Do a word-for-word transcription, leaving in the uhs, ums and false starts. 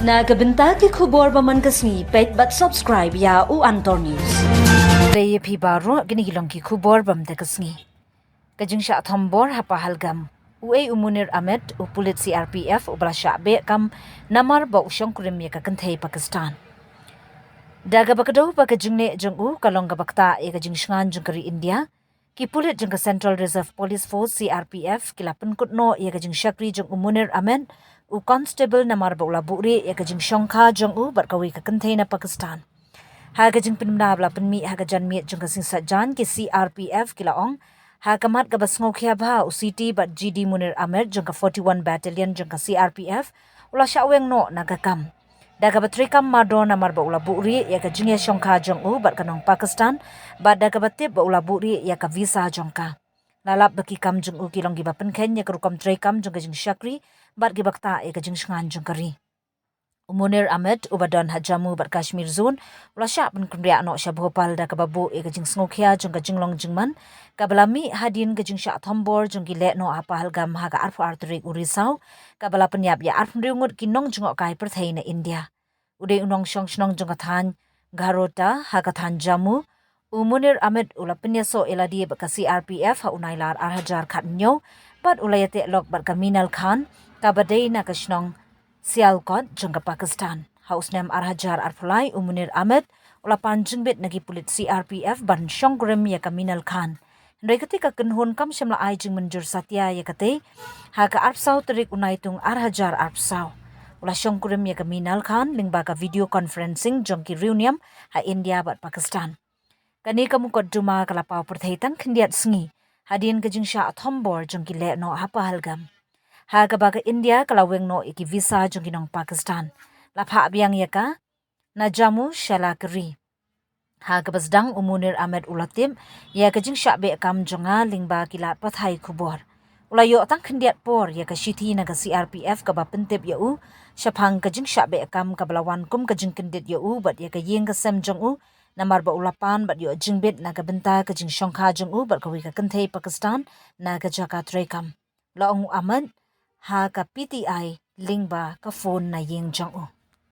Na ka bynta ki khubor ba man ka sngi, peit bad subscribe ïa U Antor News. Lei ïa phi baroh, kine ki long ki khubor ba man ka sngi. Ka jingshah thombor ha Pahalgam. U ei u Munir Ahmed, u pulit C R P F uba la shah beh kam namar ba u shongkurim ïa ka kynthei Pakistan. Da kaba kdew ba ka jingleh jong u ka long kaba ktah ïa ka jingshngaiñ jong ka ri India, ki pulit jong ka Central Reserve Police Force, C R P F, ki la pynkut noh ïa ka jingshakri jong u Munir Ahmed, u constable, namar ba u la buhrieh ïa ka jingshongkha jong u bad kawei ka kynthei na Pakistan. Ha ka jingpynbna ba la pynmih ha ka janmiet jong ka sngi Saitjaiñ, ki C R P F ki la ong, ha ka mat kaba sngewkhia bha, u C T bad G D Munir Ahmed jong ka forty-one Battalion jong ka C R P F u la shah weng noh na ka kam. Da kaba treikam mardor namar ba u la buhrieh ïa ka jingïashongkha jong u bad ka nong Pakistan, bad da kaba tip ba u la buhrieh ïa ka visa jong ka. La lap ba ki kam jong u ki long kiba pynkheiñ ïa ka rukom treikam jong ka jingshakri bad kiba ktah ïa ka jingshngaiñ jong ka ri. U Munir Ahmed uba don ha Jammu bad Kashmir Zone u la shah pynkynriah noh sha Bhopal da kaba buh ïa ka jingsngewkhia jong ka jinglong jingman kaba la mih hadien ka jingshah thombor jong ki lehnoh ha Pahalgam ha ka arphew ar tarik u Risaw, kaba la pynïap ïa arphew hynriew ngut ki nongjngohkai pyrthei na India. U dei u nongshong shnong jong ka thaiñ Gharota ha ka thaiñ Jammu. U Munir Ahmed u la pynïasoh ïa lade bad ka C R P F ha u Nailar ar hajar khathynñiew bad u la ïateh lok bad ka Minal Khan, kaba dei na ka shnong Sialkot jong ka Pakistan. Ha u snem ar hajar arphew lai, u Munir Ahmed u la pan jingbit na ki pulit C R P F ban shongkurim ïa ka Minal Khan. Hynrei katei ka kynhun kam shym la ai jingmynjur satia ïa katei ha ka arphew saw tarik u Naitung ar hajar arphew saw. U la shongkurim ïa ka Minal Khan lyngba ka video conferencing jong ki riewniam ha India bad Pakistan. Kane ka mukotduma ka la paw pyrthei tang khyndiat sngi hadien ka jingshah thombor jong ki lehnoh ha Pahalgam, ha kaba ka India ka la weng noh ïa ki visa jong ki nong Pakistan. La phah biang ïa ka na Jammu sha la ka ri. Ha kaba sdang, u Munir Ahmed u la tip ïa ka jingshah beh kam jong nga lyngba ki lad pathai khubor. U la ïoh tang khyndiat por ïa ka shithi na ka C R P F kaba pyntip ïa u shaphang ka jingshah beh kam, kaba la wan kum ka jingkyndit ïa u bad ïa ka ïing ka sem jong u, namar ba u la pan bad ïoh jingbit na ka bynta ka jingshongkha jong u bad kawei ka kynthei Pakistan na ka jaka treikam, la ong u Ahmed ha ka P T I lyngba ka phone na ïing jong u.